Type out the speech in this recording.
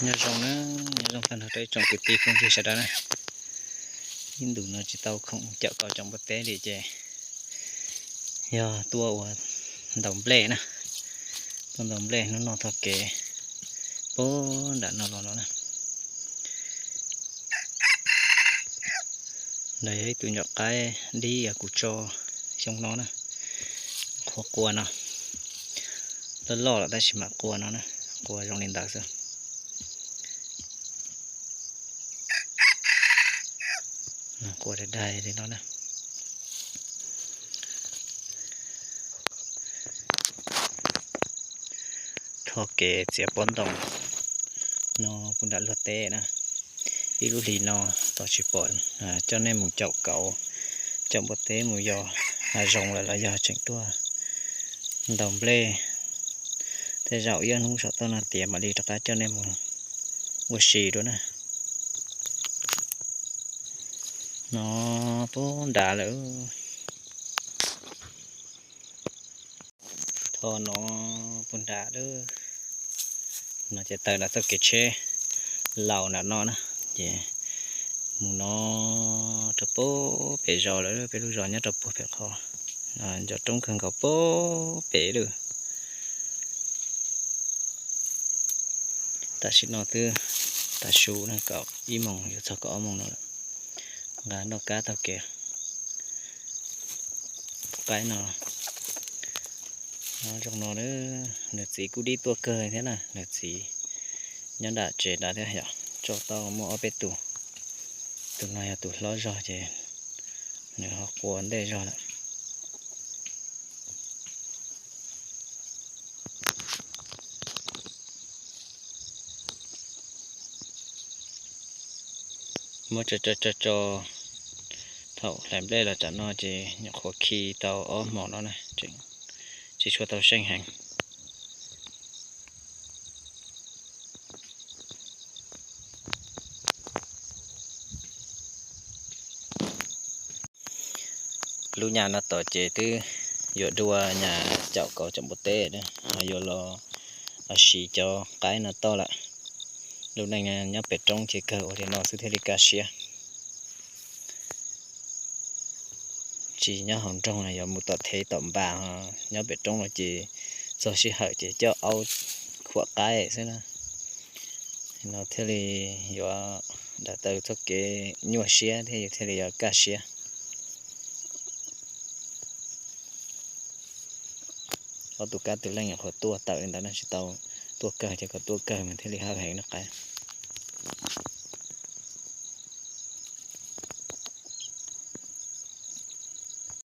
Nyob zoo na, nyob zoo tag nrho rau ib tsoom kwv tij phooj ywg sawv daws na. Ib ntus no tsis tau khoom caum kauv caum npua teb li ces yog tuaj ua ntaus nplej na. Tuaj ntaus nplej hnub no txoj kev puag nram no los no na. Ntawd yog ib tug nyuam qaib dib uas kuv tso xyoo no na. Qhuav qua no, loj loj lawm tab sis mam qua no na, qua zoo li ntawd xwb. Qua daig daig li no na. Txoj kev txiav pob ntoo no puag nram luag teb na. Ib lub hlis no tos tsis pom coj nej mus caum kauv, caum npua teb mus yos hav zoov lawm los yog tseem tuaj ntaus nplej. Tej zaum ib ob hnub saum toj no tiav mam li rov qab coj nej mus ua si dua na. No puag nrad lawm. Tho no puag nrad lawm. No ces tawm nram txoj kev tsheb laus nram no na, ces mus no rau puag pem zos lawm, peb lub zos nyob rau puag pem qhov ncov roob kawg nkaus puag pem lawm. Tam sim no twb tav su na, kaum ib moos yuav txog kaum ob moos no lawm. Nqa noj kab taug kev. Tus qaib no zoo no, nws txiv kuj dib tuaj kawg thiab na, nws txiv nyob nram tsev nrad thiab yom, tso tau muaj ob peb tus. Tus no yog tus hlob zog ces nws ho qua ntej zog lawm. Muab tso tso tso tso, thaum hlais nplej los tsam no ces nyuam qhuav khi tau ob hmos no na, tseem tsis tshua tau seej heev. Lub nyam no tom ces twb yuav dua nyam caum kauv caum npua teb, ho yuav los siv cov qaib no toj lawm. Lub neej nyob pem roob ces kawg ua li no xwb thiaj li kaj siab. Tsis nyob hauv nroog no yuav mus tom thev tom npas, nyob pem roob no ces txog sij hawm ces coj aub khuam qaib xwb na. No thiaj li yuav dav tau txoj kev nyuaj siab thiab yus thiaj li yuav kaj siab. Ob tug kab tus leej nyuam qhuav tuaj tawm li ntawd no, tsis tau tuaj kawg, ces kom tuaj kawg mas thiaj li hawj heev no qaib.